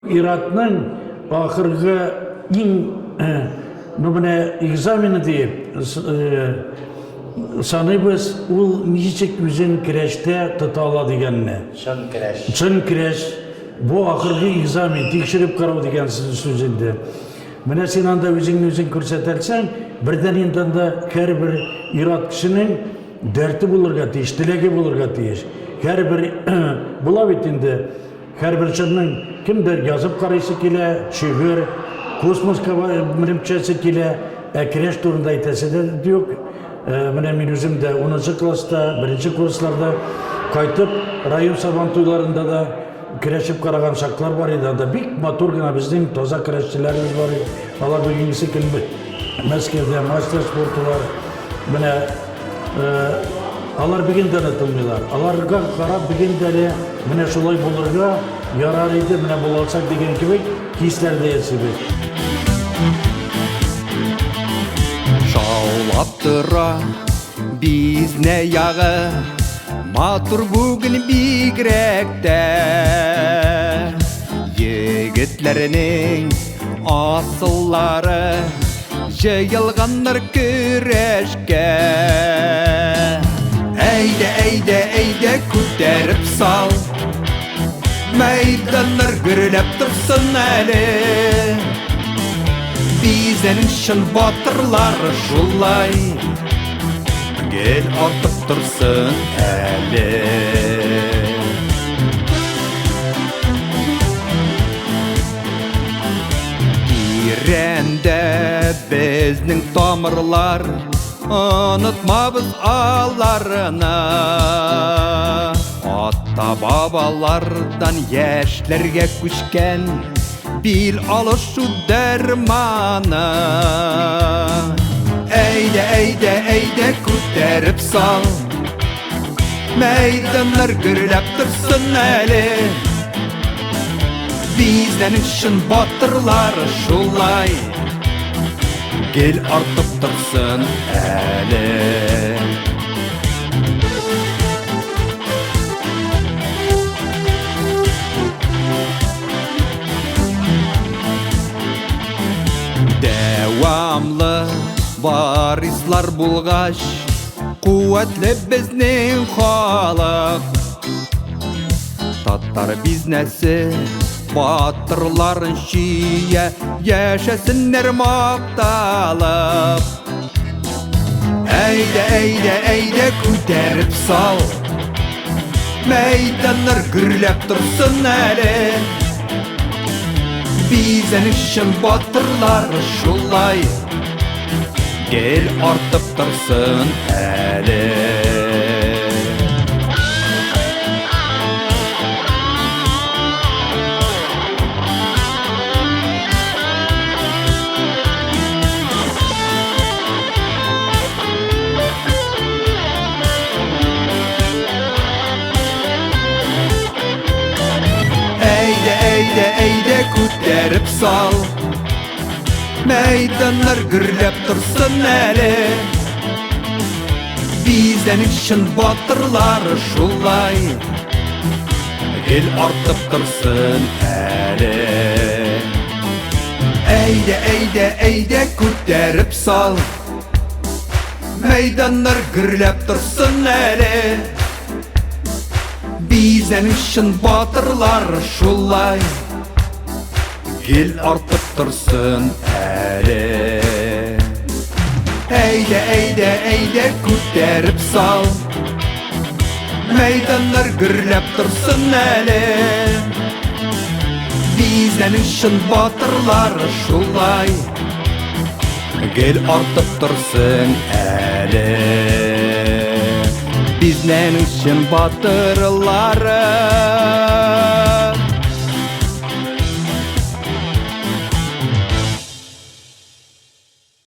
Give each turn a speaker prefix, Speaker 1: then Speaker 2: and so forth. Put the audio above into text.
Speaker 1: Ир-атның ахыргы иң, ну менә экзамены диеп саныйбыз, ул ничек үзен көрәштә тота ала дигәнне.
Speaker 2: Чын көрәш.
Speaker 1: Чын көрәш. Бу ахыргы экзамен, тикшереп карау дигән сүз инде. Менә син анда үзеңне үзең күрсәтәлсәң, бердән инде анда һәрбер ир-ат кешенең дәрте булырга тиеш, теләге булырга тиеш. Һәрбер була бит инде. Һәрбер чорның кемдер язып карыйсы килә, шигырь, космоска менеп төшәсе килә, ә көрәш турында әйтәсе дә юк. Менә мин үзем дә 10 класста, беренче курсларда кайтып, район сабан туйларында да көрәшеп караган чаклар бар иде. Анда бик матур гына безнең таза көрәшчеләребез бар иде. Алар бүгенгесе көн Мәскәүдә мастер спортылар. Менә Алар бүген дә онытылмыйлар. Аларга карап бүген дә әле менә шулай булырга ярар иде, менә була алсак дигән кебек хисләр дә ясыйбыз.
Speaker 3: Шаулап тора бизнә ягы, матур бүген бигрәк тә. Егетләрнең асыллары җыелганнар көрәшкә. Әйдә, әйдә, әйдә, күтәреп сал. Мәйданнар гөрләп торсын әле. Бизнең чын батырлары шулай гел артып торсын әле. Тирәндә безнең тамырлар, онытмабыз аларны. Ата-бабалардан яшьләргә күчкән бил алышу дәрманы. Әйдә, әйдә, әйдә, күтәреп сал. Мәйданнар гөрләп торсын әле. Бизнәнең чын батырлары шулай гел артып торсын әле. Дәвамлы варислар булгач, куәтле безнең халык. Татар бизнесе батырларын чөя, яшәсеннәр макталып. Әйдә, әйдә, әйдә, күтәреп сал. Мәйданнар гөрләп торсын әле. Бизәнең чын батырлары шулай гел артып торсын әле. Әйдә, әйдә, әйдә, күтәреп сал. Мәйданнар гөрләп торсын әле. Бизнәнең чын батырлары шулай гел артып торсын әле. Әйдә, әйдә, әйдә, күтәреп сал. Мәйданнар гөрләп торсын әле. Бизнәнең чын батырлары шулай гел артып торсын әле. Әйдә, әйдә, әйдә, күтәреп сал. Мәйданнар гөрләп торсын әле. Бизнәнең чын батырлары шулай гел артып торсын әле. Бизнәнең чын батырлары.